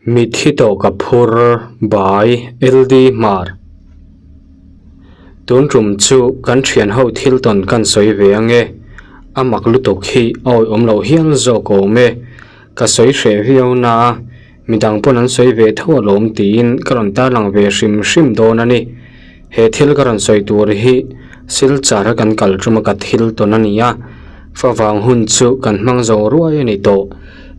Mitthi tawh ka phur by LD Hmar. Tun tum chu kan thian ho thil tawn kan sawi ve ange. A mak lutuk hi a awihawm loh hial zawk awm e. Ka sawi hreh viau na a, midang pawn an sawi ve tho alawm tiin ka rawn tarlang ve hrim hrim dawn a ni. He thil ka rawn sawi tur hi Silchar a kan kal tuma ka thil tawn a ni a, favang hun chu kan hmang zo ruai a ni tawh.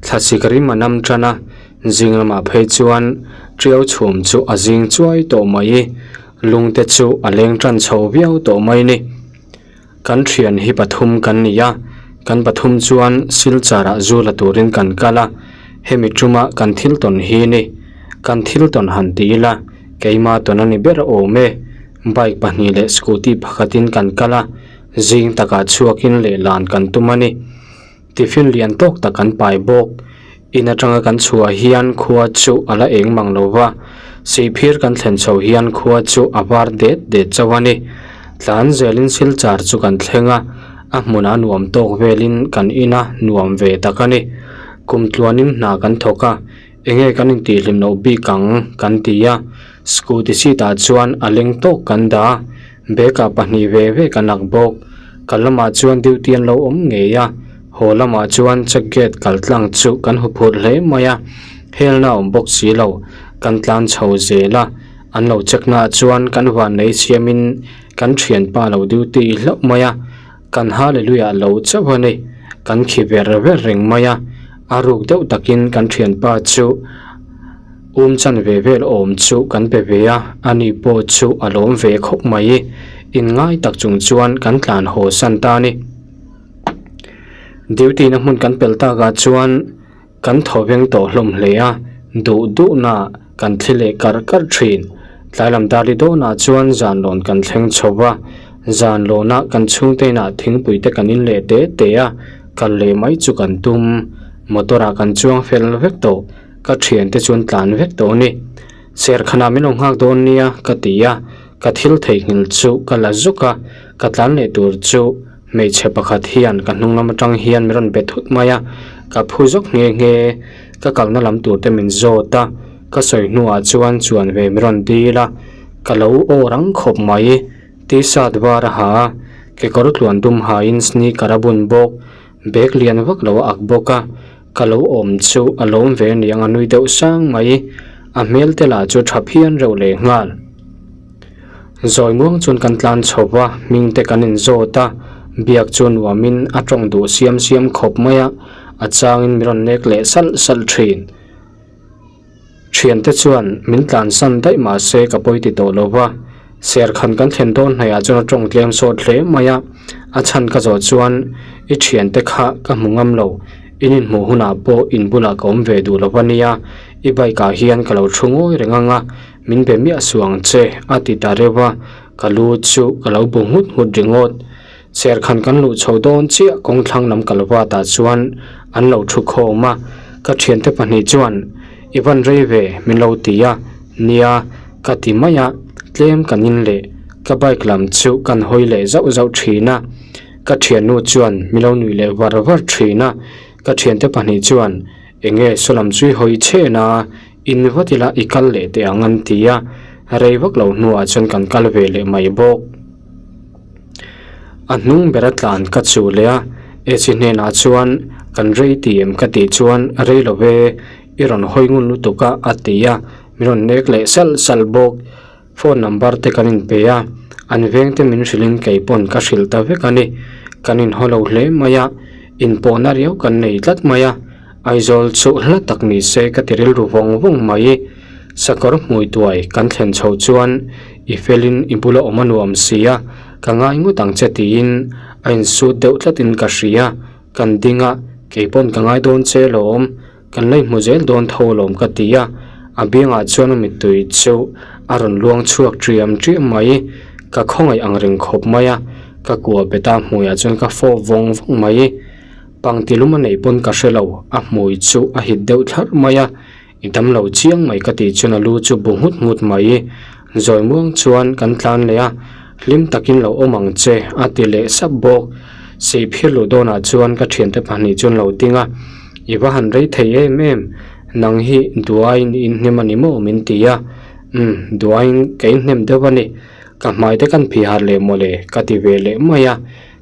Thlasik rim a nam tan a, zing lamah phei chuan tiau chhum chu a zing chuai tawh mai. Lungte chu a leng tan chho viau tawh mai ni. Kan thian hi pathum kan ni a, kan pathum chuan Silchar ah zu la turin kan kal a, hemi tuma kan thil tawn hi ni. Kan thil tawn han ti ila, keima tawn a ni ber awm e. Bike pahnih leh scooty pakhatin kan kal a, zing takah chhuakin lehlan kan tum a ni. Tiffin lian tawk tak kan pai bawk. In atanga kan chhuah hian khua chu a la eng mang lo va, Sihphir kan thlen chho hian khua chu a var det det chauh a ni. Tlan zelin Silchar chu kan thleng a, a hmunah nuam tawk velin kan in a nuam ve tak a ni. Kum tluanin hna kan thawk a, enge kan intihhlim loh bik ang kan ti a, scooty seat ah chuan a leng tawk kan dah a, Bag ah pahnih ve ve kan ak bawk. Kal lamah chuan duty an lo awm ngei a, haw lamah chuan check gate kal tlang chu kan hu phurh hle mai a, helna a awm bawk si lo, kan tlan chho zel a, an lo check naah chuan kan van nei siamin kan thianpa lo duty hlauh mai a, kan hallelujah lo chauh a ni, kan khi ver ver reng mai a, a ruk deuh takin kan thianpa chu. Um chan ve vel awm chu kan pe ve a, ani pawh chu a lawm ve khawp mai. Inngai tak chung chuan kan tlan haw san ta a ni. Duty na hmun kan pel takah chuan kan thaw veng tawh hlawm hle a, duh duhna kan thli leh karh karh thin. Tlai lam dar li dawnah chuan zan lawn kan thleng chho va, zan lawnah kan chhungte inah thingpui te kan in leh te te a, kal leh mai chu kan tum. Motor ah kan chuang fel vek tawh. Ka thiante chuan tlan vek tawh a ni. Serkhanah min lo nghak dawn nia ka ti a, ka thil theihnghilh chu ka la zuk a, ka tlan leh tur chu hmeichhe pakhat hian ka hnung lam atang hian min rawn be thut mai a, ka phu zawk nghe nghe. Ka kalna lam tur te min zawt a, ka sawi hnuah chuan chuan ve min rawn dil a, ka lo aw rang khawp mai. T-shirt var a ha a, kekawr tluan dum hain sneaker a bun bawk. Bag lian vak lo a ak bawk a, ka lo awm chu a lawm ve aniang a nui deuh sang mai, a hmel te lah chu tha phian reuh leh nghal. Zawi muang chuan kan tlan chho va, hming te kan inzawt a, biak chu nuamin a tawng duh siam siam khawp mai a, a changin min rawn nek leh salh salh thin. Thiante chuan min tlansan daih mah se ka pawi ti tawh lo va, serkhan kan thlen dawn hnaihah chuan a tawng tlem sawt hle mai a, a chhan ka zawh chuan i thiante kha ka hmu ngam lo, in inhmuh hunah pawh in bulah ka awm ve duh lo va nia, i bike ah hian ka lo thu ngawi reng ang a, min be miah suh ang che a ti ta reuh a, ka lu chu ka lo bu nghut nghut ringawt. Serkhan kan luh chho dawn chiah kawngthlang lam kal vat ah chuan an lo thu khawm a, ka thiante pahnih chuan i van rei ve min lo ti a, nia ka ti mai a, tlem kan in leh ka bike lam chu kan hawi leh zauh zauh thin a, ka thiannu chuan min lo nuih leh var var thin a, ka thiante pahnih chuan eng nge saw lam chu i hawi chhen a, in vat ila i kal leh teh ang an ti a, rei vak lo hnuah chuan kan kal ve leh mai bawk. A hnung bera tlan ka chu leh a, Eci hnenah chuan kan rei ti em ka tih chuan rei lo ve, i rawn hawi ngun lutuk a a ti a, min rawn nek leh salh salh bawk. Phone number te kan inpe a, an veng te min hrilhin kei pawn ka hrilh ta vek a ni. Kan inhaw lo hle mai a, inpawhna riau kan nei tlat mai a, Aizawl chu hla tak ni se ka ti rilru vawng vawng mai. Sakawr hmui tuai kan thlen chho chuan i felin i bula awm a nuam si a, ka ngai ngawt ang che tiin a insut deuh tlatin ka hria. Kan ding a, kei pawn ka ngai dawn che lawm, kan la inhmu zel dawn tho alawm ka ti a, a biangah chuan a mittui chu a rawn luang chhuak ṭiam ṭiam mai. Ka khawngaih ang reng khawp mai a, ka kua bet a hmuiah chuan ka fawp vawng vawng mai. Pangtilum a neih pawn ka hre lo, a hmui chu a hit deuh thlarh mai a, I dam lo chiang mai ka tih chuan a lu chu bu nghut nghut mai. Zawi muang chuan kan tlan leh a, hlim takin lo awm ang che a ti leh sap bawk. Sihphir luh dawnah chuan ka thiante pahnih chuan lo ding a, I va han rei thei em em. Nang hi duaiin i inhnem a ni maw? min ti a. Umm, duaiin ka inhnem deuh a ni. Ka hmai te kan phih harh leh mawle ka ti ve leh mai a.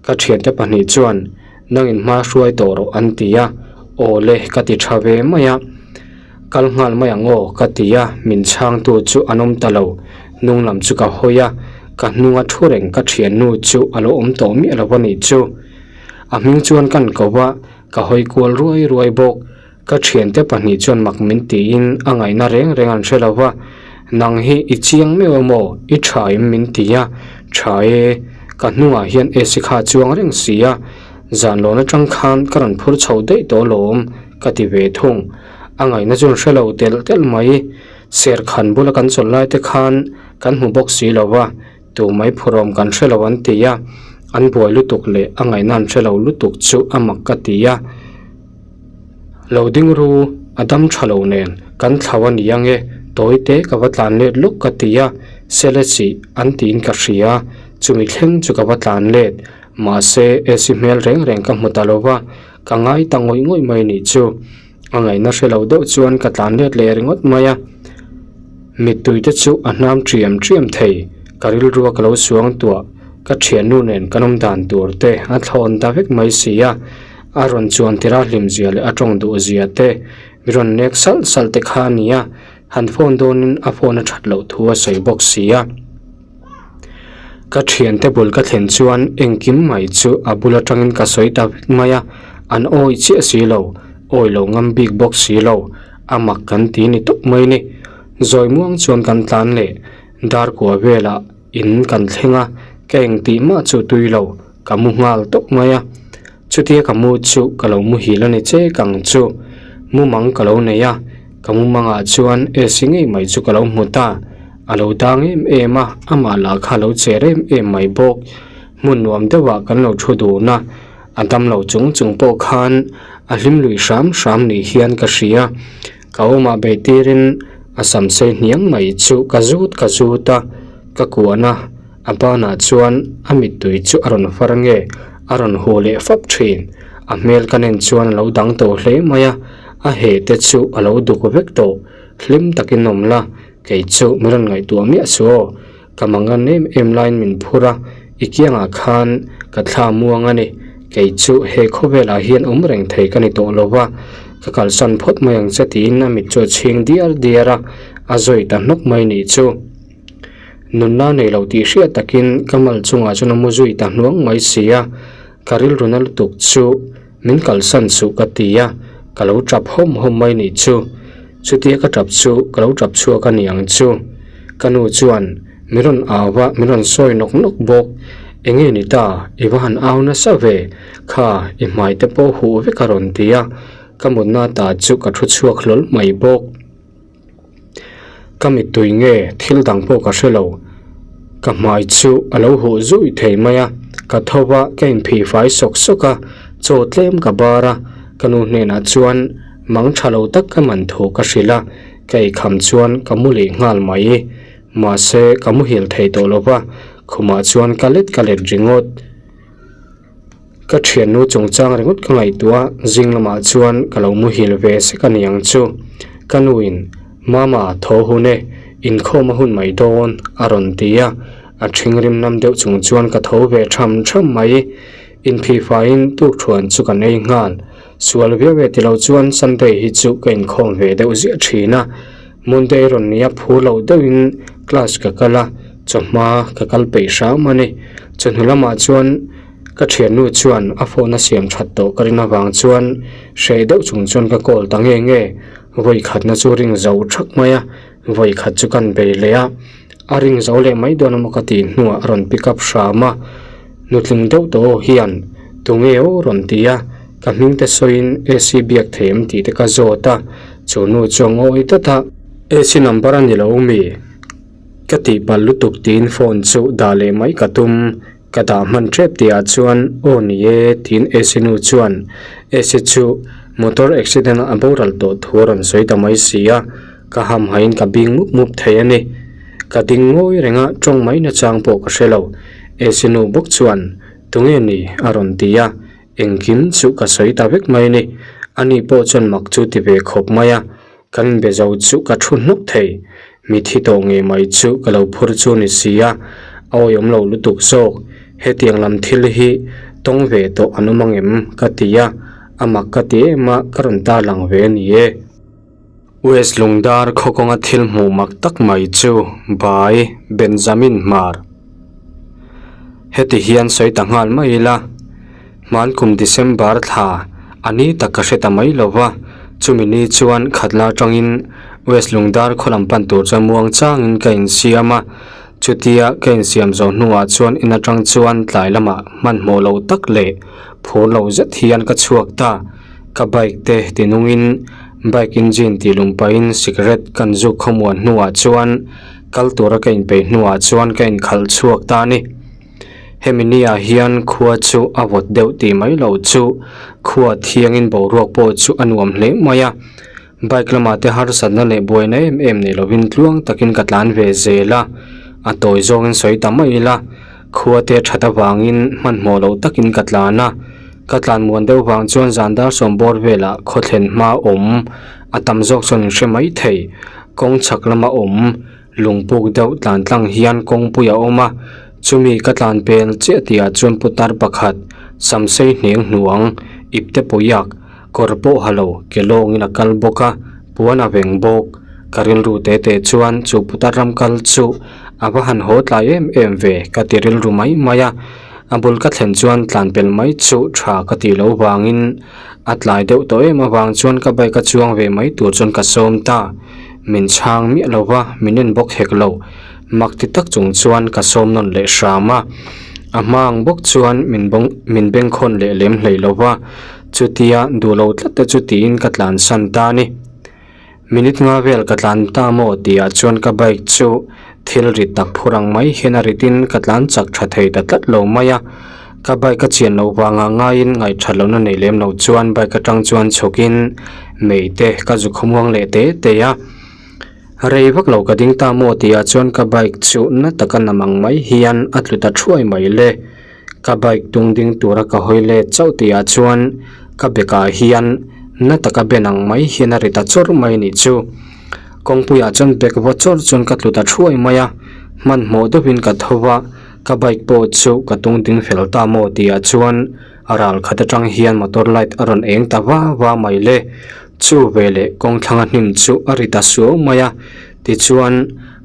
Ka thiante pahnih chuan nang in hma hruai tawh rawh an ti a. Aw le ka ti tha ve mai a. Kal nghal mai ang aw ka ti a, min chhangtu chu an awm ta lo. Hnung lam chu ka hawi a, ka hnunga thu reng ka thiannu chu a lo awm tawh miah lo a nih chu. A hming chuan kan ko va, ka hawi kual ruai ruai bawk. Ka thiante pahnih chuan mak min tiin a ngaihna reng reng an hre lo va, Nang hi i chiang meuh emaw i tha em min ti a, tha e, ka hnungah hian AC kha a chuang reng si a, zan lawn atang khan ka rawn phur chho daih tawh alawm ka ti ve thung. A ngaihna chu an hre lo telh telh mai, serkhan bula kan chawlh lai te khan kan hmu bawk si lo va, Tu mai phurawm kan hre lo an ti a, an buai lutuk leh a ngaihna an hre lo lutuk chu a mak ka ti a. Lo ding ru, a dam tha lo nen kan thlau a ni ange, tawi te ka va tlan let luk ka ti a, sele chih an tiin ka hria, chumi thleng chu ka va tlan let, mahse AC hmel reng reng ka hmu ta lo va, ka ngai ta ngawih ngawih mai nih chu. A ngaihna hre lo deuh chuan ka tlan let leh ringawt mai a, mittui te chu a hnam ṭiam ṭiam thei, ka rilrua ka lo suang tuah, ka ṭhiannu nen kan awm dan tur te a thlawn ta vek mai si a, a rawn chuan tirh a hlim zia leh a ṭawng duh zia te mi rawn nek salh salh te kha a ni a, han phone dawnin a phone a ṭhat loh thu a sawi bawk si a. Ka thiante bul ka thlen chuan engkim mai chu a bul atangin ka sawi ta vek mai a, an awi chiah si lo, awi lo ngam bik bawk si lo, a mak kan ti ni tawp mai ni. Zawi muang chuan kan tlan leh dar kua velah in kan thleng a, ka engtih mah chu tui lo, ka mu nghal tawp mai a. Chutia ka mu chu ka lo muhil a ni che kang chu mumang ka lo nei a, ka mumangah chuan AC ngei mai chu ka lo hmu ta, a lo dang em em a, amah lah kha a lo cher em em mai bawk. Hmun nuam deuhah kan lo thu dun a, a dam lo chung chung pawh khan a hlim lui hram hram ni hian ka hria. Ka awmah bei tirin a sam sei hniang mai chu ka zut ka zut a, ka kuahna A banah chuan a mittui chu a rawn far nge a rawn hu leh fap thin. A hmel ka nen chuan a lo dang tawh hle mai a, a heh te chu a lo duk vek tawh. Hlim takin awm la, kei chu min rawn ngaihtuah miah suh aw. Ka mangan em em laiin min phur a, i kiangah khan ka thla muang a ni. Kei chu he khawvelah hian awm reng thei ka ni tawh lo va, ka kalsan phawt mai ang che tiin a mit chu a chhing diar diar a, a zawi ta hnawk mai nih chu. Nunna nei lo tih hriat takin ka mal chungah chuan a mu zui ta hnuang mai si a, ka rilru na lutuk chu min kalsan suh ka ti a, ka lo tap hawm hawm mai nih chu. Chutia ka tap chu ka lo tap chhuak a ni ang chu. Ka nu chuan min rawn au va, min rawn sawi nawk nawk bawk. Enge ni ta, i va han au nasa ve, kha i hmai te pawh huh vek a rawn ti a, ka mutna ta chu ka thu chhuak hlawl mai bawk. Ka mittui nge thil dang pawh ka hre lo, ka hmai chu a lo huh zui thei mai a, ka tho va ka inphih fai sawk sawk a, chaw tlem ka bar a, ka nu hnenah chuan mang tha lo tak ka man thu ka hrilh a, ka eikham chuan ka mu leh nghal mai, mahse ka muhil thei tawh lo va, khumah chuan ka let ka let ringawt. Ka thiannu chungchang ringawt ka ngaihtuah a, zing lamah chuan ka lo muhil ve sek a ni ang chu. Ka nuin, Mama, tho hun e, inkhawm a hun mai dawn, a rawn ti a. A thingrim nam deuh chung chuan ka tho ve tham tham mai. Inphihfaiin tukthuan chu kan ei nghal. Sual viau e tilo chuan Sunday hi chu ka inkhawm ve deuh ziah thin a. Monday rawn nia phur loh deuhin class ka kal a, chawhma ka kal peih hram a ni. Chawhnu lamah chuan ka thiannu chuan a phone a siam that tawh ka rin avang chuan hreh deuh chung chuan ka call ta nge nge. Vawi khatna chu ring zo thak mai a, vawi khat chu kan bei leh a. A ring zo leh mai dawn emaw ka tih hnuah a rawn pick up hram a. Nutling deuh tawh aw hian tunge aw rawn ti a, ka hming te sawiin AC biak thei em tih te ka zawt a, chu nu chu a ngawi dat a. AC number a ni lo mi? Ka tihpalh lutuk tiin phone chu dah leh mai ka tum, ka dah hman tep tih ah chuan aw ni e tiin AC nu chuan AC chu motor accident a boral tawh thu a rawn sawi ta mai si a, ka hamhaiin ka bing mup mup thei a ni. Ka ding ngawi reng a, tawng mai nachang pawh ka hre lo. AC nu bawk chuan tunge ni a rawn ti a, engkim chu ka sawi ta vek mai a ni. Ani pawh chuan mak chu ti ve khawp mai a. Kan inbe zo chu ka thu hnuk thei. Mithi tawh ngei mai chu ka lo phur chu ni si a, a awihawm lo lutuk zawk. Hetiang lam thil hi tawng ve tawh an awm angem ka ti a, a mak ka ti em a, ka rawn tarlang ve a ni e. West Lungdar khaw kawnga thil hmuh mak tak mai chu Bai Benjamin Hmar. Heti hian sawi ta nghal mai ila, hmankum December thla a ni tak ka hre ta mai lo va, chumi ni chuan khatla atangin West Lungdar khaw lam pan tur chuan muang changin ka insiam a, chutia ka insiam zawh hnuah chuan in atang chuan tlai lamah hmanhmawh lo tak leh phur lo zet hian ka chhuak ta. Ka bike te tinungin bike engine tih lum pahin cigarette kan zuk khawmuan hnuah chuan kal tura ka inpeih hnuah chuan ka inkhalh chhuak ta a ni. Hemi ni ah hian khua chu a vawt deuh tih mai loh chu khua thiangin boruak pawh chu a nuam hle mai a. Bike lamah te harsatna leh buaina em em nei lovin tluang takin ka tlan ve zel a, a tawi zawngin sawi ta mai ila, khua te that avangin hmanhmawh loh takin ka tlan a, ka tlan muan deuh vang chuan zan dar sawm bawr velah khaw thlen hma awm a tam zawk chuan in hre mai thei, kawng chhak lama awm lungpuk deuh tlan tlang hian kawngpui a awm a, chumi ka tlan pel chiah tihah chuan putar pakhat samsei hneng hnuang ipte puiak Kawr pawh ha lo, ke lawngin a kal bawk a, puan a veng bawk. Ka rilru te te chuan chu putar ram kal chu a va han haw tlai em em ve ka ti rilru mai mai a. A bul ka thlen chuan tlan pel mai chu tha ka tih loh vangin a tlai deuh tawh em avang chuan ka bike a chuang ve mai tur chuan ka sawm ta. Min chhang miah lo va, min en bawk hek lo. Mak ti tak chung chuan ka sawm nawn leh hram a. A hma ang bawk chuan min bawng min bengkhawn leh lem hlei lo va. Chutia duh lo tlat te chu tiin ka tlan san ta a ni. Minute nga vel ka tlan ta maw tihah chuan ka bike chu thil rit tak phur ang mai hian a ritin ka tlan chak tha thei ta tlat lo mai a. Ka bike a chian loh vangah ngaiin ngaihthat lohna nei lem lo chuan bike atang chuan chhukin mei te ka zu khawmuang leh te te a. Rei vak lo ka ding ta maw tihah chuan ka bike chu na taka nam ang mai hian a tlu ta thuai mai le. Ka bike tung ding tura ka hawi let chauh tihah chuan ka bekah hian na taka ben ang mai hian a ri ta chawrh mai anih chu. Kawngpuiah chuan bek vaw chawrh chuan ka tlu ta thuai mai a, hmanhmawh deuhin ka tho va, ka bike pawh chu ka tung ding fel ta maw tihah chuan ral khat atang hian motor light a rawn eng ta va va mai le. Chu veleh kawngthlanga hnim chu a ri ta suau mai a, tichuan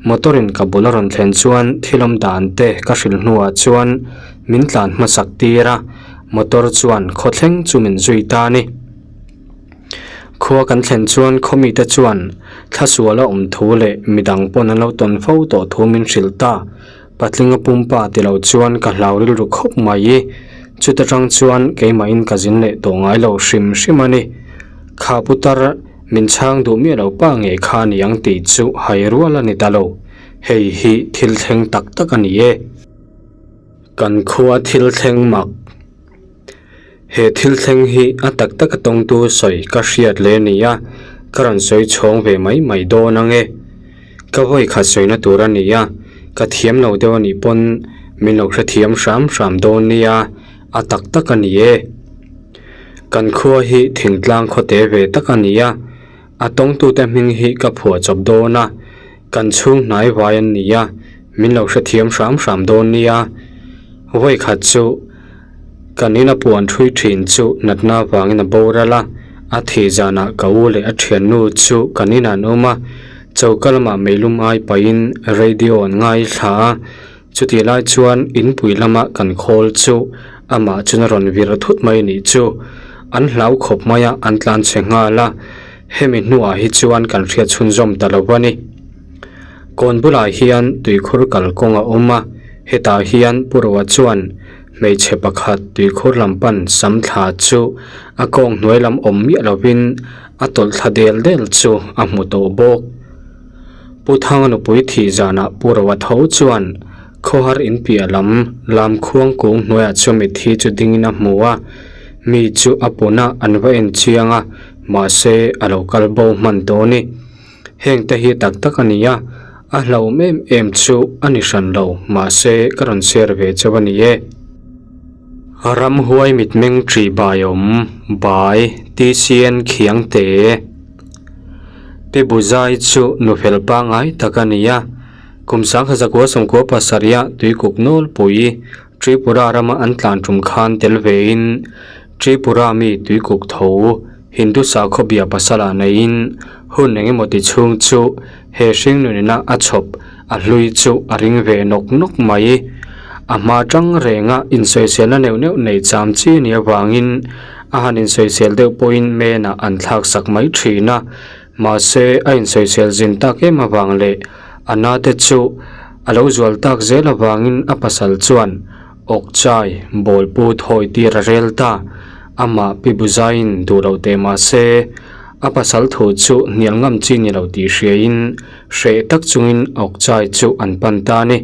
Motor in ka bul a rawn thlen chuan thil awm dan te ka hrilh hnuah chuan min tlan hmasak tir a, motor chuan khaw thleng chu min zui ta a ni. Khua kan thlen chuan khaw mite chuan thlasual a awm thu leh midang pawn an lo tawn fo tawh thu min hrilh ta. Patlinga pumpa ti lo chuan ka hlau rilru khawp mai i, chuta tang chuan keimahin ka zin leh tawh ngai lo hrim hrim a ni. Kha putar. Min chhang duh miah lo pa ngei kha a ni ang tih chu hai rual a ni ta lo. Hei hi thil thleng tak tak a ni e. Kan khua thil thleng mak. He thil thleng hi a tak tak a tawngtu sawi ka hriat leh a ni a, ka rawn sawi chhawng ve mai mai dawn ang e. Ka vawi khat sawina tur a ni a, ka thiam lo deuh a nih pawn min lo hrethiam hram hram dawn nia, a tak tak a ni e. Kan khua hi thingtlang khawte ve tak a ni a, a tawngtute hming hi ka phuah chawp dawn a, kan chhung hnai vai an ni a, min lo hrethiam hram hram dawn nia. Vawi khat chu kan ina puan thui thin chu natna vangin a boral a, a thih zanah ka u leh a thiannu chu kan inah an awm a, choka lamah meilum ai pahin radio an ngaithla a, Chutih lai chuan inpui lama kan khawl chu amah chuan a rawn vir thut mai nih chu. An hlau khawp mai a, an tlan chhe nghal a. Hemi hnuah hi chuan kan hriat chhunzawm ta lo a ni. Kawn bulah hian tuikhur kalkawng a awm a, hetah hian Pu Roa chuan hmeichhe pakhat tuikhur lam pan sam thla chu a kawng hnuai lam awm miah lovin a tawlh thla del del chu a hmu tawh bawk. Pu Thanga nupui thih zanah Pu Roa tho chuan khawhar in piah lam lam khuang kung hnuaiah chuan mitthi chu dingin a hmu a, mi chu a pun a an va en chiang a, mahse a lo kal bo hman tawh a ni. Heng te hi tak tak a ni a, a hlauhawm em em chu a ni hran lo, mahse ka rawn share ve chauh a ni e. Ramhuai mitmeng ṭih bai awm, bai, TCN khiang te. Pi Buzai chu nu fel pangngai tak a ni a, kum 1997 a Tuikuk nawlpui Tripura rama an tlan tum khan tel vein Tripura mi Tuikuk tho Hindu sakhaw bia pasala neiin hun engemaw ti chhung chu he hringnunina a chhawp a hlui chu a ring ve nawk nawk mai. A hma tang renga insawiselna neuh neuh nei cham chi ni avangin a han insawisel deuh pawhin menah an thlak sak mai thin a, mahse a insawisel zin tak em avang leh a nate chu a lo zual tak zel avangin a pasal chuan Awkchai bawlpu thawi tir a rel ta. Amah Pi Buzaiin duh loh teh mahse a pasal thu chu hnial ngam chi ni lo tih hriain hreh tak chungin Awkchai chu an pan ta a ni.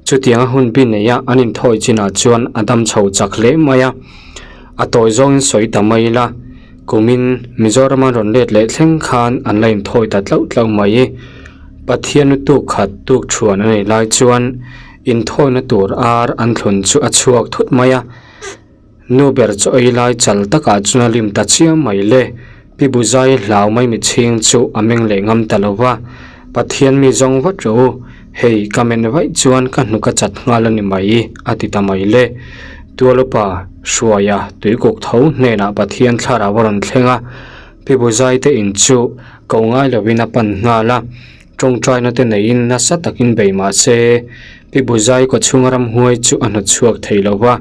Chutianga hun bi neia an inthawi chinah chuan a dam chho chak hle mai a, a tawi zawngin sawi ta mai ila, kumin Mizorama rawn let leh thleng khan an la inthawi ta tlauh tlauh mai. Pathian nu tuk khat tuk thuan a nei lai chuan inthawina tur ar an thlun chu a chhuak thut mai a. Nu ber chaw ei lai chal takah chuan a lim ta chiam mai le. Pi Buzai hlau mai mitchhing chu a meng leh ngam ta lo va, Pathian mi zawng vat rawh u, hei ka men vaih chuan ka hnuk a chat nghal a ni mai, a ti ta mai le. Tualupa Hruaia tuikuk tho hnenah Pathian thlarau a rawn thleng a, Pi Buzai te in chu ko ngai lovin a pan nghal a. Tawngtaina te neiin nasa takin bei mah se, Pi Buzai kawchhunga ramhuai chu a hnawtchhuak thei lo va,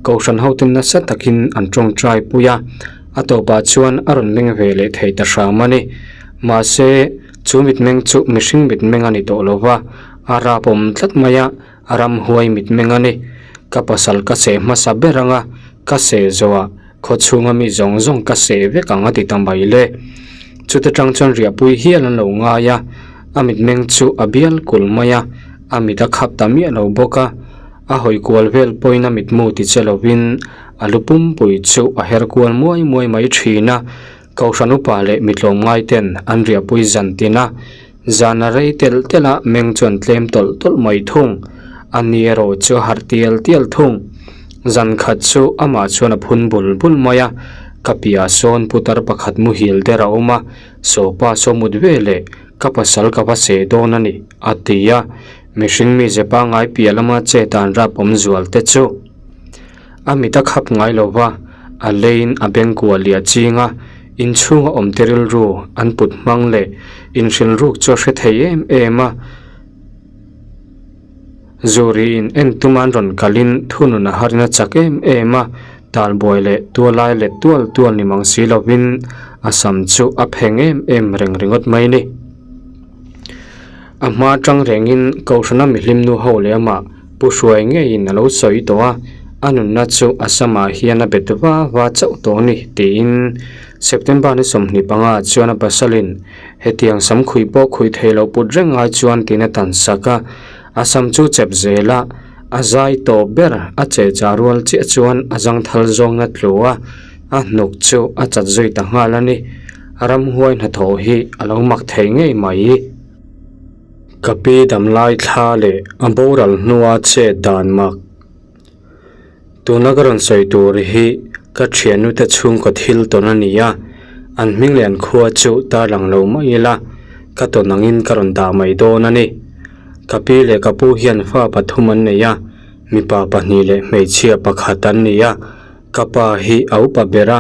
Kohhran hoten nasa takin an tawngtai pui a, a tawpah chuan a rawn meng ve leh thei ta hram a ni. Mahse, chu mitmeng chu mihring mitmeng a ni tawh lo va, a rap awm tlat mai a, a ramhuai mitmeng a ni. Ka pasal ka seh hmasa ber ang a, ka seh zawhah Khawchhunga mi zawng zawng ka seh vek ang a ti ta mai le. Chuta tang chuan riahpui hial an lo ngai a, a mitmeng chu a bial kulh mai a, a mit a khap ta miah lo bawk a. A hawi kual vel pawhin a mitmu ti che lovin a lu pumpui chu a her kual muai muai mai thin a. Kohhran upa leh mitlawm ngai ten an riahpui zan tin a, zan a rei telh telh a meng chuan tlem tawlh tawlh mai thung. A ni erawh chu a harh tial tial thung. Zan khat chu amah chuan a phun bul bul mai a, ka piah sawn putar pakhat muhil der a awm a, sopa saw mut ve leh ka pasal ka va seh dawn a ni, a ti a. Mihring mi ze pangngai piah lama chet an rap awm zual te chu a mit a khap ngai lo va, a leiin a beng kuah liah ching a, inchhunga awm te rilru an put hmang leh inhrilruk chu a hre thei em em a. Zuriin en tum an rawn kalin thunun a harin a chak em em a, talbuai leh tualai let tual tual ni mang si lovin a sam chu a pheng em em reng ringawt mai ni. A hma tang rengin Kohhrana mihlim nu ho leh amah Pu Hruai ngeiin a lo sawi tawh a, a nunna chu a samah hian a bet va va chauh tawh a ni tiin September ni 25 chuan a pasalin Hetiang sam khuih pawh khuih thei loh put reng ai chuan tiin a tan sak a, a sam chu chep zel a, a zai tawp ber a che chah rual chiah chuan a zangthal zawng a tlu a, a hnuk chu a chat zui ta nghal a ni. Ramhuai hnathawh hi a lo mak thei ngei mai. Ka pi damlai thla leh a boral hnua chet dan mak. Tuna ka rawn sawi tur hi ka thiannute chhungkaw thil tawn a ni a, an hming leh an khua chu tarlang lo mai ila, ka tawn angin ka rawn dah mai dawn a ni. Ka pi leh ka pu hian fa pathum an nei a, mipa pahnih leh hmeichhia pakhat an ni a, ka pa hi a upa ber a,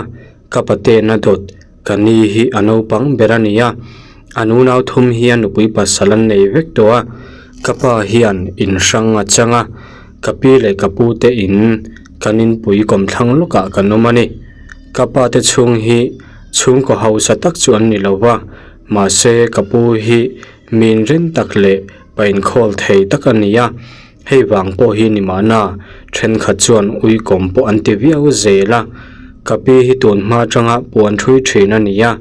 ka paten a dawt ka ni hi a naupang ber a ni a, an unau thum hian nupui pasal an nei vek tawh a, ka pa hian in hrang a chang a, ka pi leh ka pu te in kan inpui kawmthlang lawkah kan awm a ni. Ka pa te chhung hi chhungkaw hausa tak chu an ni lo va, mahse ka pu hi mi inrin tak leh pa inkhawl thei tak a ni a, Hei vang pawh hi ni mahna, thenkhat chuan uikawm pawh an ti viau zel a. Ka pi hi tun hma atanga puan thui thin a ni a,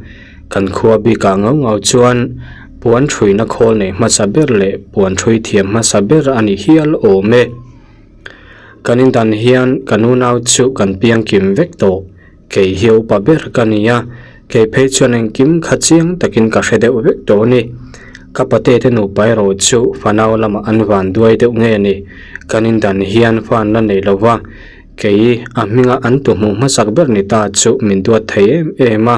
kan khua bikah ngau ngau chuan puan thuina khawl nei hmasa ber leh puan thui thiam hmasa ber a ni hial awm e. Kan indan hian kan unau chu kan piang kim vek tawh. Kei hi upa ber ka ni a, kei phei chuan engkim kha chiang takin ka hre deuh vek tawh a ni. Ka pate te nupa erawh chu fanau lamah an van duai deuh nge ni, kan indan hian fa an la nei lo va, kei a hminga an tu hmuh hmasak ber ni ta chu min duat thei em em a.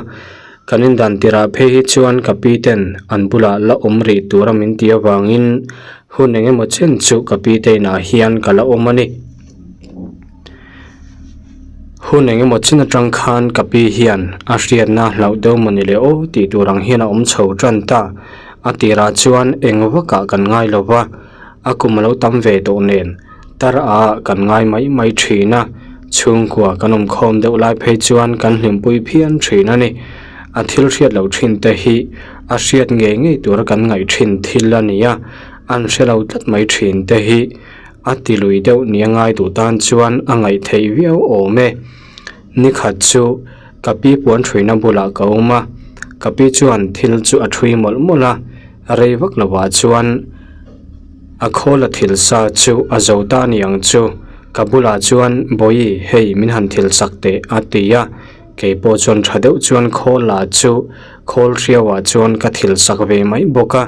Kan indan tirah phei hi chuan ka pi ten an bulah la awm rih tura min ti avangin hun eng emaw chen chu ka pi te inah hian ka la awm a ni. Hun eng emaw chin atang khan ka pi hian a hriatna hlauh deuh maw ni le aw tih tur ang hian a awm chho tan ta. A tirah chuan eng vakah kan ngai lo va, a kum a lo tam ve tawh nen tar ah kan ngai mai mai thin a, chhungkua kan awm khawm deuh lai phei chuan kan hlimpui phian thin a ni. A thil hriat loh thin te hi a hriat ngei ngei tura kan ngaih thin thil a ni a, an hre lo tlat mai thin te hi. A ti lui deuh nia ngai duh tan chuan a ngaih theih viau awm e. Ni khat chu ka pi puan ṭhuina bulah ka awm a, ka pi chuan thil chu a ṭhui mawlh mawlh a, rei vak lovah chuan a khawl a thil sa chu a zo ta ni ang chu. Ka bulah chuan Bawihi hei min han thil sak teh a ti a, kei pawh chuan ṭha deuh chuan khawl ah chu khawl hriauah chuan ka thil sak ve mai bawk a.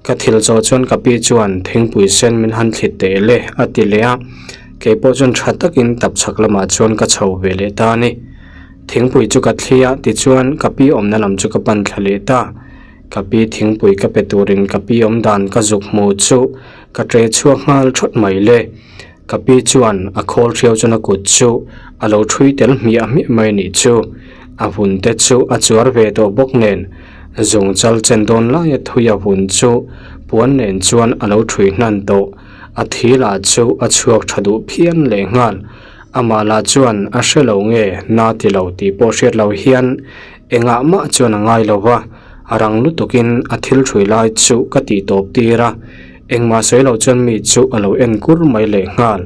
Ka thil zawh chuan ka pi chuan thingpui sen min han thlit teh le a ti leh a, kei pawh chuan tha takin tap chhak lamah chuan ka chho ve leh ta a ni. Thingpui chu ka thli a, tichuan ka pi awmna lam chu ka pan thla leh ta. Ka pi thingpui ka pe turin ka pi awm dan ka zuk hmu chu ka ṭe chhuak nghal ṭhawt mai le. Ka pi chuan a khawl hriau chuan a kut chu a lo ṭhui tel hmiah hmiah mai a nih chu. A vun te chu a chuar ve tawh bawk nen zung chal chen dawn laia thui a vun chu puan nen chuan a lo ṭhui hnan tawh. A thi lah chu a chhuak ṭha duh phian leh nghal. Amah lah chuan a hre lo nge na ti lo tih pawh hriat lo hian engah mah chuan a ngai lo va, a rang lutukin a thil ṭhui lai chu ka tih tawp tir a. Engmah sawi loh chuan mi chu a lo en kur mai leh nghal.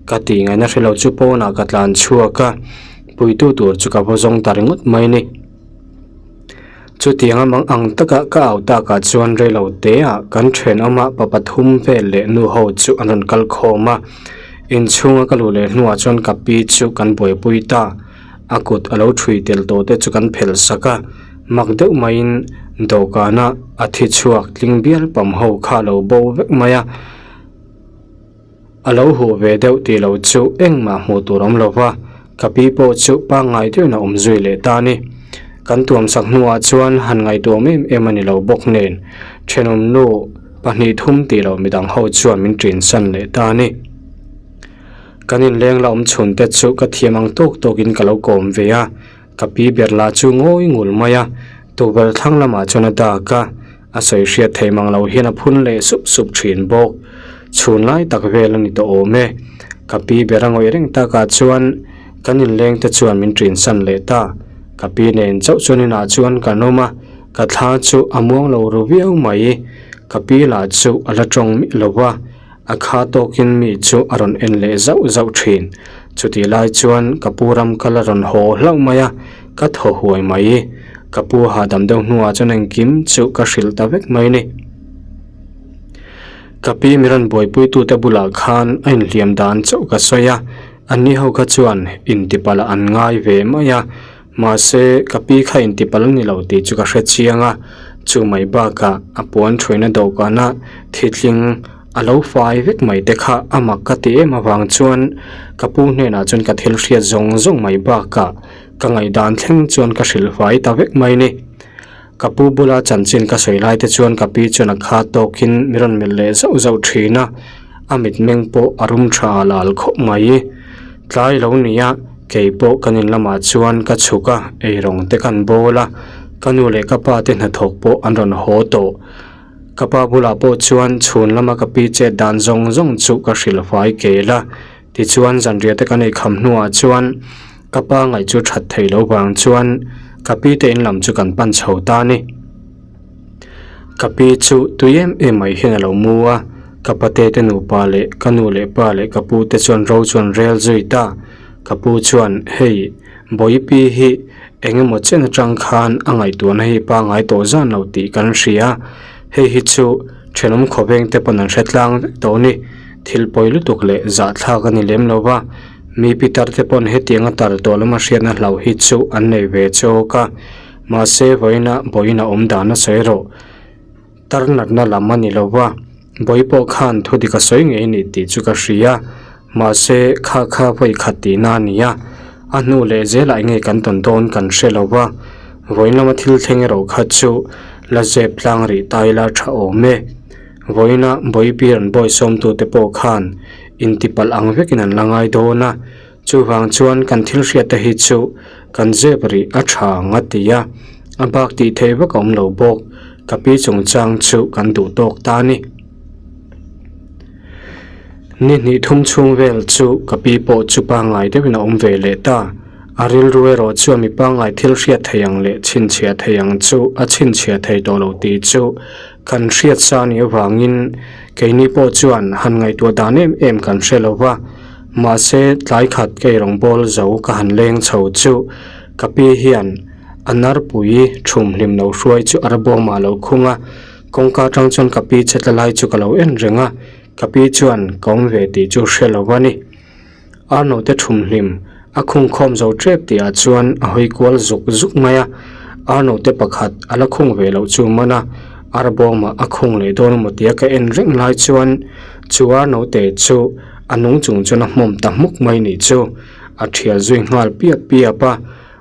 Ka tih ngaihna hre lo chu pawnah ka tlan chhuak a, puitu tur chu ka vaw zawng ta ringawt mai ni. Chutiang a mang ang taka ka au takah chuan rei lo teah kan thenawma pa pathum vel leh nu ho chu an rawn kal khawm a. Inchhunga ka luh leh hnuah chuan ka pi chu kan buaipui ta. A kut a lo ṭhui tel tawh te chu kan phelh sak a, mak deuh maiin dawhkana a thi chhuak tling bial pam ho kha a lo bo vek mai a, a lo huh ve deuh tih loh chu engmah hmuh tur awm lo va, ka pi pawh chu pangngai deuhin a awm zui leh ta a ni. Kan tuam sak hnuah chuan han ngaihtuam em em a ni lo bawk nen, thenawm nu pahnih thum tih loh midang ho chuan min ṭinsan leh ta a ni. Kan inleng la awm chhun te chu ka thiam ang tawk tawkin ka lo kawm ve a, ka pi ber lah chu ngawi ngul mai a, tukverh thlang lamah chuan a dak a, a sawi hriat thei mang lo hian a phun leh sup sup thin bawk. Chhun lai tak vel a ni tawh awm e. Ka pi ber a ngawih reng takah chuan kan inleng te chuan min ṭinsan leh ta. Ka pi nen chauh chuan inah chuan kan awm a, ka thla chu a muang lo ru viau mai. Ka pi lah chu a la ṭawng miah lo va. A kha tawkin mi chu a rawn en leh zauh zauh thin. Chutih lai chuan ka pu ram kal a rawn haw hlauh mai a, ka thaw huai mai. Ka pu hahdam deuh hnuah chuan engkim chu ka hrilh ta vek mai ni. Ka pi mi rawn buaipuitute bulah khan a inhliam dan chauh ka sawi a, anni ho kha chuan intipalh an ngai ve mai a. Mahse, ka pi kha intipalh a ni lo tih chu ka hre chiang a, chu mai bakah a puan thuaina dawhkana thitling a lo fai vek mai te kha a mak ka ti em avang chuan ka pu hnenah chuan ka thil hriat zawng zawng mai bakah ka ngaihdan thleng chuan ka hrilh fai ta vek mai ni. Ka pu bula chanchin ka sawi lai te chuan ka pi chuan a kha tawkin mi rawn melh leh zauh zauh thin a, a mitmeng pawh a rum tha lal khawp mai. Tlai lo nia, kei pawh kan in lamah chuan ka chhuk a, eirawng te kan bawl a, ka nu leh ka pa te hnathawk pawh an rawn haw tawh. Ka pa bulah pawh chuan chhun lama ka pi chet dan zawng zawng chu ka hrilh fai kel a, Tichuan zanriah te kan ei kham hnuah chuan ka pa ngaih chu that thei lo vang chuan ka pi te in lam chu kan pan chho ta a ni. Ka pi chu tui em em mai hian a lo mu a, ka pate te nupa leh ka nu leh pa leh ka pu te chuan ro chuan rel zui ta. Ka pu chuan hei Bawihi pi hi eng emaw chen atang khan a ngaihtuahna hi pangngai tawh zan lo tih kan hria, hei hi chu thenawm khawveng te pawn an hre tlang vek tawh a ni. Thil pawi lutuk leh zahthlak a ni lem lo va, mi pitar te pawn hetianga tar tawh lama hriatna hlauh hi chu an nei ve chawk a, mahse vawiina vawiin a awm dan a sawi rawh. Tar natna lam a ni lo va, vawi pawh khan thu dik a sawi ngei a ni tih chu ka hria, mahse kha kha vawi khat tihna a ni a, a hnu leh zelah enge kan tawn dawn kan hre lo va. Vawiin lama thil thleng erawh kha chu la zep tlang rih ta ila tha awm e. Vawiina Bawipi rawn bawi sawmtute pawh khan intipalh ang vekin an la ngai dawn a, chuvang chuan kan thil hriatte hi chu kan zep rih a tha ang a ti a, a bak tih theih vak a awm lo bawk, ka pi chungchang chu kan duh tawk ta a ni. Ni hnih thum chhung vel chu ka pi pawh chu pangngai deuhin a awm ve leh ta. A rilru erawh chuan mi pangngai thil hriat thei ang leh chhinchhiah thei ang chu a chhinchhiah thei tawh lo tih chu kan hriat sa anih avangin keini pawh chuan han ngaihtuah dan em em kan hre lo va. Mahse tlai khat kei rawngbâwl zo ka han leng chho chu ka pi hian a narpui thum hlim lo hruai chu a rabawmah a lo khung a. Kawngka atang chuan ka pi che tla lai chu ka lo en reng a, ka pi chuan ka awm ve tih chu hre lo a ni. Arno te thum hlim a khung khawm zo tep tih ah chuan a hawi kual zuk zuk mai a, Arno te pakhat a la khung ve loh chu man a, arbawmah a khung leh dawn emaw tia ka en reng lai chuan chu Arno te chu a nung chung chuan a hmawm ta hmuk mai nih chu a thial zui nghal piap piap a,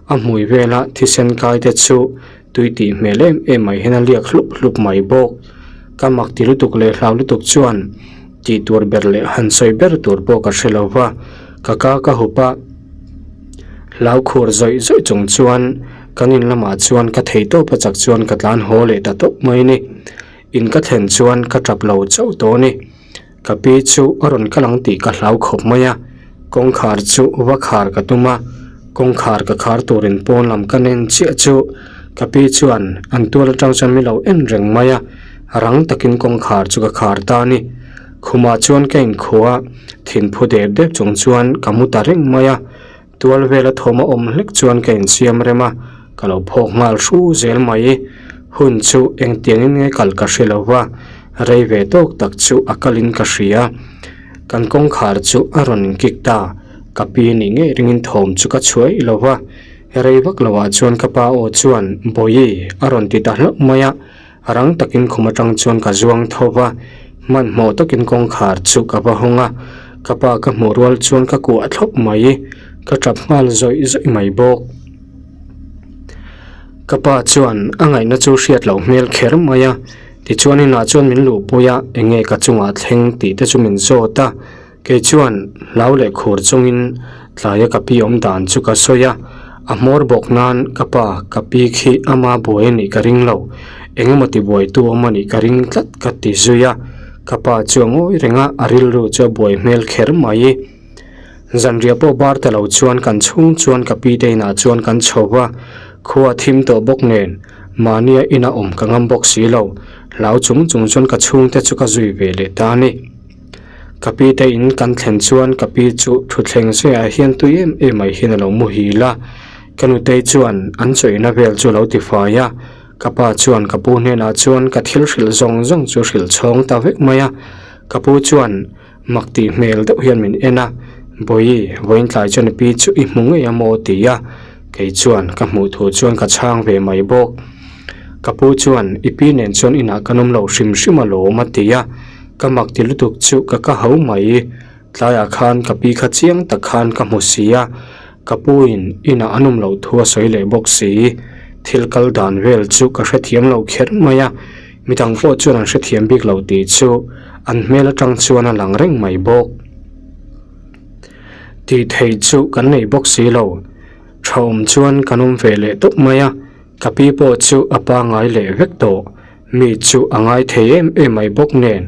a hmui vela thisen kai te chu tui tih hmel em em mai hian a liak hlup hlup mai bawk. Ka mak ti lutuk leh hlau lutuk chuan tih tur ber leh han sawi ber tur pawh ka hre lo va, ka ka ka hup a, hlau khur zawih zawih chung chuan kan in lamah chuan ka thei tawp a chak chuan ka tlan haw leh ta tawp mai a ni. In ka thlen chuan ka tap lo chauh tawh a ni. Ka pi chu a rawn kal ang tih ka hlau khawp mai a, kawngkhar chu va khar ka tum a, kawngkhar ka khar turin pawn lam ka nen chiah chu ka pi chuan an tual atang chuan min lo en reng mai a, rang takin kawngkhar chu ka khar ta a ni. Khumah chuan ka inkhuh a, thinphu dep dep chung chuan ka mu ta reng mai a, Tual vela thawm a awm hlek chuan ka insiam rem a, ka lo phawk nghal hru zel mai. Hun chu engtiangin nge kal ka hre lo va, rei ve tawk tak chu a kalin ka hria. Kan kawngkhar chu a rawn inkik ta, ka pi nih ngei ringin thawm chu ka chhuai lo va. Rei vak loah chuan ka pa aw chuan, Bawihi, a rawn ti ta hlauh mai a. Rang takin khum atang chuan ka zuang tho va, hmanhmawh takin kawngkhar chu ka va hawng a, ka pa ka hmuh rual chuan ka kuah thlawp mai, ka tap nghal zawih zawih mai bawk. Ka pa chuan a ngaihna chu hriat loh hmel kher mai a, tichuan inah chuan min luhpui a, enge ka chungah thleng tih te chu min zawt a. Kei chuan hlau leh khur chungin tlaia ka pi awm dan chu ka sawi a, a hmawr bawk nan ka pa ka pi khi ama buai a nih ka ring lo, eng emaw ti buaitu awm a nih ka ring tlat ka ti zui a, ka pa chu a ngawi reng a, a rilru chu a buai hmel kher mai. Zanriah pawh bar ta lo chuan kan chhung chuan ka pi te inah chuan kan chho va, khua a thim tawh bawk nen mahnia ina awm ka ngam bawk si lo, hlau chung chung chuan ka chhungte chu ka zui ve leh ta a ni. Ka pi te in kan thlen chuan ka pi chu thutthleng zaiah hian tui em em mai hian a lo muhil a, ka nutei chuan an chawihna vel chu a lo tifai a, ka pa chuan ka pu hnenah chuan ka thil hrilh zawng zawng chu hrilh chhawng ta vek mai a, ka pu chuan mak tih hmel deuh hian min en a, Bawihi, vawiin tlai chuan i pi chu i hmu ngei a maw? ti a, kei chuan ka hmuh thu chuan ka chhang ve mai bawk. Ka pu chuan i pi nen chuan inah kan awm lo hrim hrim alawm a ti a. Ka mak ti lutuk chu ka ka ho mai. Tlaiah khan ka pi kha chiang tak khan ka hmu si a, ka pu in inah an awm loh thu a sawi leh bawk si. Thil kal dan vel chu ka hrethiam lo kher mai a, midang pawh chuan an hrethiam bik lo tih chu an hmel atang chuan a lang reng mai bawk. Tih theih chu kan nei bawk si lo. Tha awm chuan kan awm ve leh tawp mai a, ka pi pawh chu a pangai leh vek tawh. Mi chu a ngai thei em em mai bawk nen,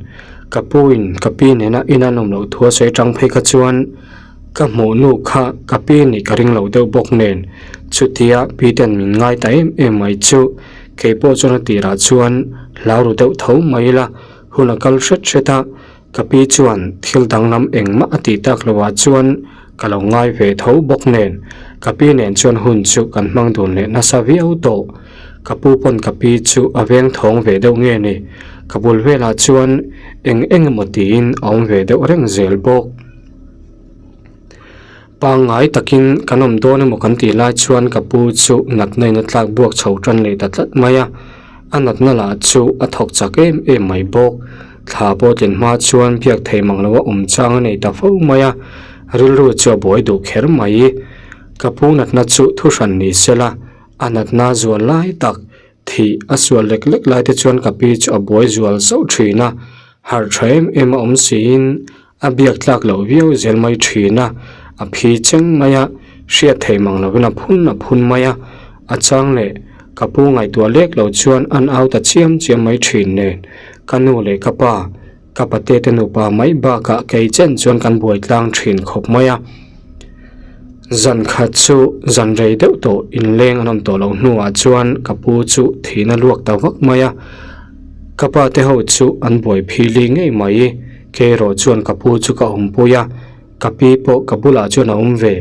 ka pu in ka pi nena in an awm loh thu a sawi tang phei kha chuan ka hmuh nu kha ka pi nih ka ring lo deuh bawk nen, chutia pi ten min ngai ta em em mai chu kei pawh chuan a tirah chuan hlau ru deuh tho mai ila, hun a kal hret hret a, ka pi chuan thil danglam engmah a tih tak loh ah chuan ka lo ngai ve tho bawk nen, ka pi nen chuan hun chu kan hmang dun leh nasa viau tawh. Ka pu pawn ka pi chu a veng thawng ve deuh nge ni, ka bul velah chuan eng eng emaw tiin a awm ve deuh reng zel bawk. Pangngai takin kan awm dawn emaw kan tih lai chuan ka pu chu natna in a tlak buak chho tan leh ta tlat mai a, a natna lah chu a thawk chak em em mai bawk. Thla pawh tlin hma chuan biak thei mang loa awm chang a nei ta fo mai a, rilru chu a buai duh kher mai. Ka pu natna chu thuhran ni se la. A natna zual lai tak thih a sual lek lek lai te chuan ka pi chu a buai zual zauh thin a, harh tha em em a awm siin a biak tlak loh viau zel mai thin a, a phi cheng mai a, hriat theih mang lovin a phun a phun mai a, a chang leh ka pu ngaihtuah lek lo chuan an au ta chiam chiam mai thin nen ka nu leh ka pa Ka pate te nupa mai bakah kei chen chuan kan buai tlang thin khawp mai a. Zan khat chu zan rei deuh tawh inleng an awm tawh loh hnuah chuan ka pu chu thihna luak ta vak mai a. Ka pa te ho chu an buai phili ngei mai. Kei erawh chuan ka pu chu ka awmpui a, ka pi pawh ka bulah chuan a awm ve.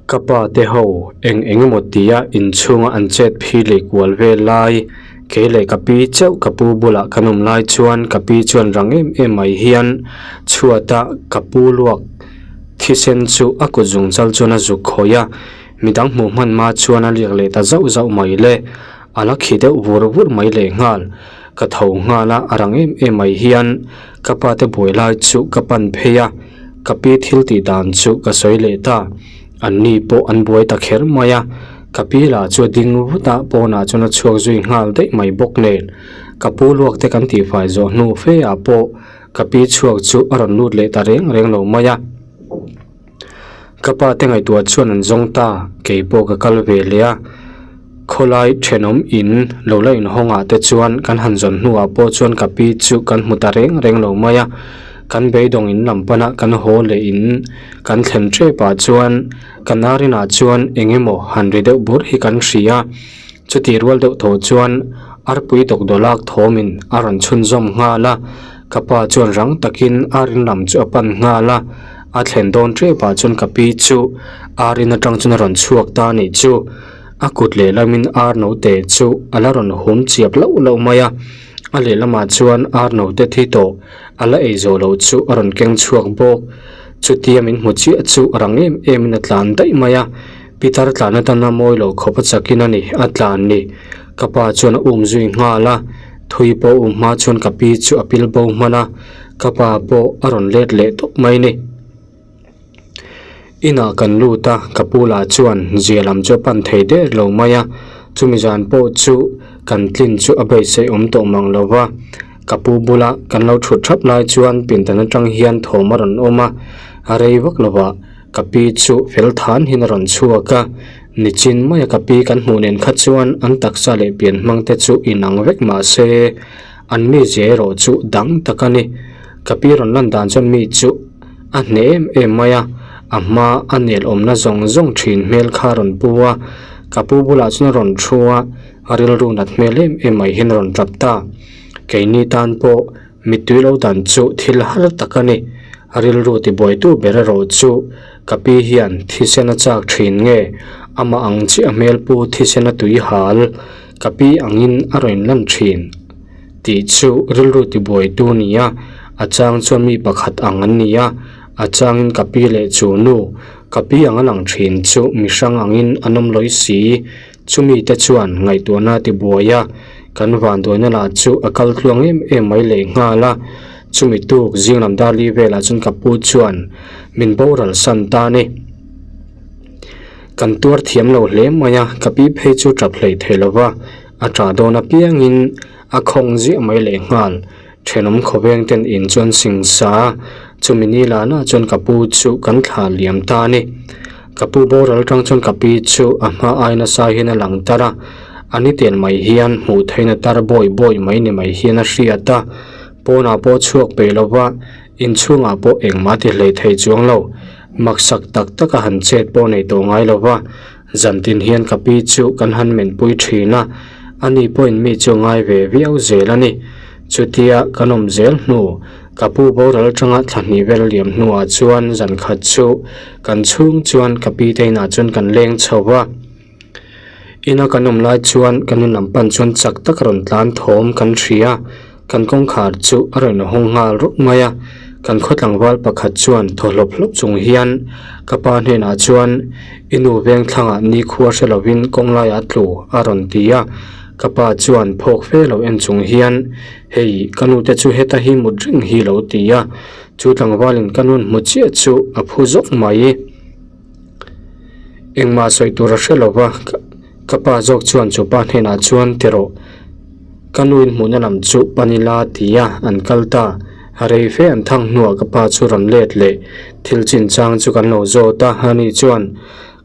Ka pa te ho eng eng emaw tia inchhunga an chet phi leh kual vel lai, kei leh ka pi chauh ka pu bulah kan awm lai chuan ka pi chuan rang em em mai hian chhuata ka pu luak thisen chu a kut zung chal chuan a zuk khawih a, midang hmuh hman hma chuan a liak leh ta zauh zauh mai le, a la khi deuh vur vur mai leh nghal. Ka tho nghal a, a rang em em mai hian ka pa te buai lai chu ka pan phei a. Ka pi thil tih dan chu ka sawi leh ta. An ni pawh an buai ta kher mai a, ka pi lah chu a ding vut a, pawnah chuan a chhuak zui nghal daih mai bawk nen. Ka pu luak te kan tihfai zawh hnu fe ah pawh ka pi chhuak chu a rawn lut leh ta reng reng lo mai a. Ka pa te ngaihtuah chuan an zawng ta, kei pawh ka kal ve leh a. Khawlai thenawm in lo la inhawng ah te chuan kan han zawn hnuah pawh chuan ka pi chu kan hmu ta reng reng lo mai a. Kan beidawng in lam pana kan haw leh in kan thlen tep ah chuan ka narin ah chuan eng emaw han ri deuh bur hi kan hria. Chutih rual deuh tawh chuan arpui dawkdawlak thawmin a rawn chhunzawm nghal a, ka pa chuan rang takin ar in lam chu a pan nghal a, a thlen dawn tep ah chuan ka pi chu ar in atang chuan a rawn chhuak ta anih chu, a kut lehlamin ar note chu a la rawn hum chiap loh loh mai a, a lehlamah chuan ar note thi tawh a la ei zawh loh chu a rawn keng chhuak bawk, chutia min hmu chiah chu a rang em em in a tlan daih mai a. Pitar tlan atana mawi lo khawp a chakin a ni, a tlan ni. Ka pa chuan a um zui nghal a, thui pawh um hma chuan ka pi chu a pil bo hman a, ka pa pawh a rawn let leh tawp mai ni. Inah kan lut a, ka pu lah chuan zia lam chu a pan thei der lo mai a, chumi zan pawh chu kan tlin chu a beisei awm tawh mang lo va, ka pu bula kan lo thut thap lai chuan pindan atang hian thawm a rawn awm a, a rei vak lo va. Ka pi chu fel than hian a rawn chhuak a, nichin maia ka pi kan hmuh nen kha chuan an taksa leh pian hmang te chu inang vek mah se an mizia erawh chu dang tak a ni. Ka pi rawn lan dan chuan mi chu a hneh em em mai a, a hma a nel awmna zawng zawng thin hmel kha a rawn pu a, ka pu bulah chuan a rawn thu a, a rilru nat hmel em em mai hian a rawn tap ta. Keini tan pawh Mittui lo dan chu thil har tak a ni. A rilru tibuaitu ber erawh chu ka pi hian thisen a chak thin nge, amah ang chiah hmel pu thisen a tui hal ka pi angin a rawn lan thin tih chu rilru tibuaitu ni a, a chang chuan mi pakhat ang an ni a, a changin ka pi leh chu nu ka pi ang a lang thin chu mi hrang angin an awm lawi si. Chumi te chuan ngaihtuahna a tibuai a, kan vanduaina lah chu a kal tluang em em mai leh nghal a. Chumi tuk zing lam dar li velah chuan ka pu chuan min boral san ta a ni. Kan tuar thiam lo hle mai a, ka pi phei chu tap hlei thei lo va, a tah dawn apiangin a khawng ziah mai leh nghal. Thenawm khawveng ten in chuan sing sa a, chumi ni lah lah chuan ka pu chu kan thlah liam ta a ni. Ka pu boral tang chuan ka pi chu a hma ai nasa hian a lang tar a, a ni tel mai hian hmuh theihna tar bawi bawi mai ni mai hian a hriat a, pawnah pawh chhuak peih lo va, inchhungah pawh engmah ti hlei thei chuang lo, maksak tak tak a han chet pawh nei tawh ngai lo va, zantin hian ka pi chu kan han menpui thin a, ani pawhin mi chu ngai ve viau zel a ni. Chutia kan awm zel hnu. Ka pu boral atanga thla hnih vel a liam hnuah chuan zan khat chu kan chhung chuan ka pi te inah chuan kan leng chho va. Ina kan awm lai chuan kan in lam pan chuan chak tak a rawn tlan thawm kan hria. Kan kawngkhar chu a rawn hawng nghal rawk mai a. Kan khaw tlangval pakhat chuan thaw hlawp hlawp chung hian ka pa hnenah chuan i nu veng thlangah nikhua hre lovin kawng laiah a tlu a rawn ti a. Ka pa chuan phawk fe lo en chung hian Hei, ka nute chu heta hi mut reng hi lo ti a, chu tlangvalin ka nun hmu chiah chu a phu zawk mai. Engmah sawi tur a hre lo va, Ka pa zawk chuan chu pa hnenah chuan ti rawh, ka nu in hmuhna lam chu pan ila ti a an kal ta. Rei fe an thang hnuah ka pa chu rawn let leh thil chinchang chu kan lo zawt a, ani chuan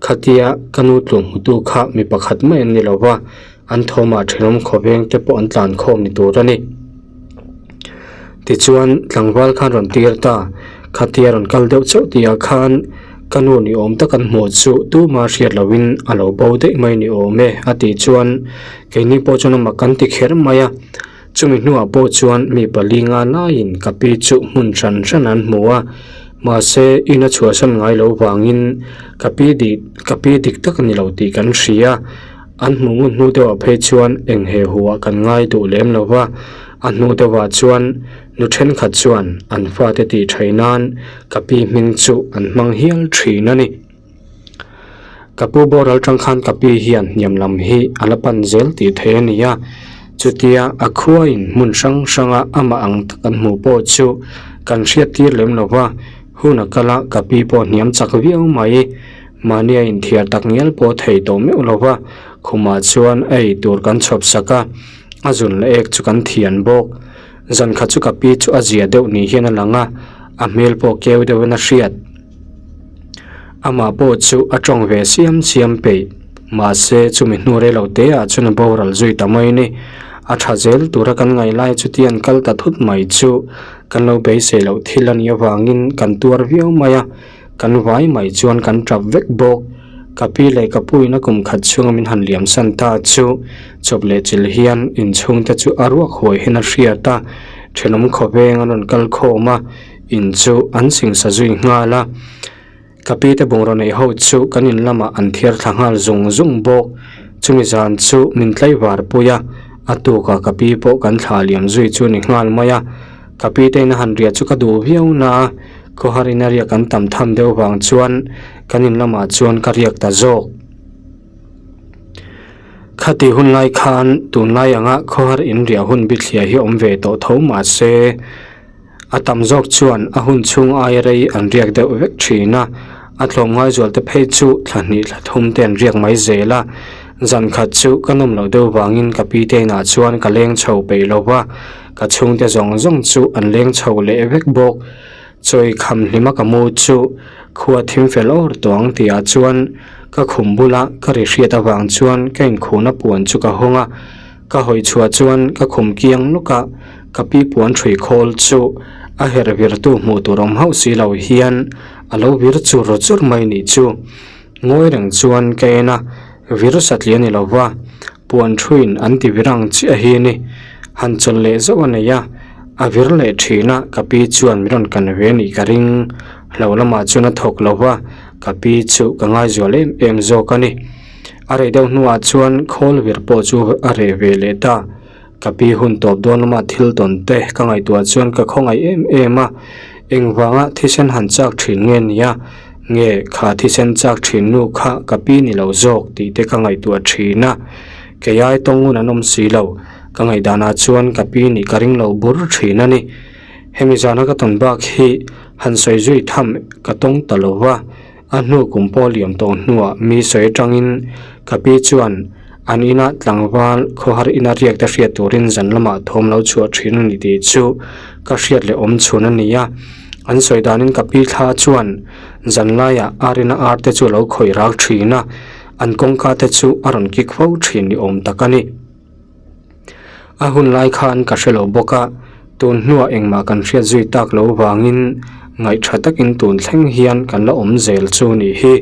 khatia ka nu tluk hmutu kha mi pakhat mai an ni lo va, an thawmah thenawm khawveng te pawh an tlan khawm ni tur a ni. Tichuan tlangval khan rawn tir ta, khatia rawn kal deuh chauh tihah khan ka nu ni awm tak an hmuh chu tuma hriat lohin a lo bo daih mai ni awm e a tih chuan keini pawh chuan a mak kan ti kher mai a. Chumi hnuah pawh chuan mi pali nga laiin ka pi chu hmun hran hran an hmu a, mahse in a chhuahsan ngai lo vangin ka pi dik ka pi dik tak a ni lo tih kan hria. An hmuh ngun hnu deuhah phei chuan eng he huah kan ngai duh lem lo va, a hnu deuhah chuan nu thenkhat chuan an fate tih thaih nan ka pi hming chu an hmang hial thin a ni. Ka pu boral tang khan ka pi hian hniam lam hi a la pan zel tih theih a ni a, chutia a khuain hmun hrang hranga amah ang tak an hmuh pawh chu kan hriat tir lem lo va, hun a kal a ka pi pawh hniam chak viau mai. Mahnia inthiar tak ngial pawh thei tawh meuh lo va, khumah chuan a ei tur kan chhawp sak a, a zun leh ek chu kan thian bawk. Zan khat chu ka pi chu a zia deuh ni hian a lang a, a hmel pawh keu deuhin a hriat. Amah pawh chu a tawng ve siam siam peih, mahse chumi hnu rei lo te ah chuan a boral zui ta mai ni. A tha zel tura kan ngaih lai chuti an kal ta thut mai chu kan lo beisei loh thil a nih avangin kan tuar viau mai a. Kan vai mai chuan kan tap vek bawk. Ka pi leh ka puin a kum khat chhunga min han liam san ta chu chawp leh chil hian inchhungte chu a ruak huai hian a hriat a, thenawm khawveng an rawn kal khawm a, in chu an singsa zui nghal a. Ka pi te bungraw neih ho chu kan in lamah an thiar thla nghal zung zung bawk. Chumi zan chu min tlaivar pui a, a tukah ka pi pawh kan thla liam zui chu ni nghal mai a. Ka pi te in a han riah chu ka duh viau na a, khawhar in a riak an tam tham deuh vang chuan kan in lamah chuan ka riak ta zawk. Khati hun lai khan tunlai anga khawhar in riah hun bithliah hi awm ve tawh tho mahse a tam zawk chuan a hun chhung aia rei an riak deuh vek thin a, a tlawmngai zual te phei chu thla hnih thla thum te an riak mai zel a, zan khat chu ka nawm loh deuh vangin ka pi te inah chuan ka leng chho peih lo va. Ka chhungte zawng zawng chu an leng chho leh vek bawk. Chawi kham hlima ka mu chu khua thim fel awr tawh ang tihah chuan ka khum bula ka ri hriat avang chuan ka inkhuna puan chu ka hawng a. Ka hawi chhuah chuan ka khum kiang lawk a, ka pi puan ṭhui khawl chu a herh virtu hmuh tur awm hauh si lo hian a lo vir chur chur mai nih chu. Ngawi reng chuan ka en a, vir satliah a ni lo va. Puan thuin an ti vir ang chiah hi ni. Han chawlh leh zauh a nei a, a vir leh thin a, ka pi chuan min rawn kan ve nih ka ring. Hlo lamah chuan a thawk lo va, ka pi chu ka ngaizual em em zawk a ni. A reh deuh hnuah chuan khawl vir pawh chu a reh ve leh ta. Ka pi hun tawp dawn lama thil tawn te ka ngaihtuah chuan ka khawngaih em em a, engvanga thisen han chak thin nge nia, nge kha thisen chak thin nu kha ka pi ni lo zawk tih te ka ngaihtuah thin a, keiai tawng ngun an awm si lo, ka ngaihdanah chuan ka pi nih ka ring lo bur thin a ni. Hemi zana ka tawn bak hi han sawi zui tham ka tawng ta lo va. A hnu kum pawh liam tawh hnuah mi sawi atangin ka pi chuan an inah tlangval khawhar ina riak te hriat turin zan lamah thawm lo chhuah thin a ni tih chu ka hriat leh awm chhun a ni a. An sawi danin ka pi thla chuan zan laiah ar ina ar te chu a lo khawih rak thin a, an kawngka te chu a rawn kik fo thin ni awm tak a ni. A hun lai khan ka hre lo bawk a, tun hnuah engmah kan hriat zui tak lo vangin ngaih tha takin tun thleng hian kan la awm zel chu nih hi.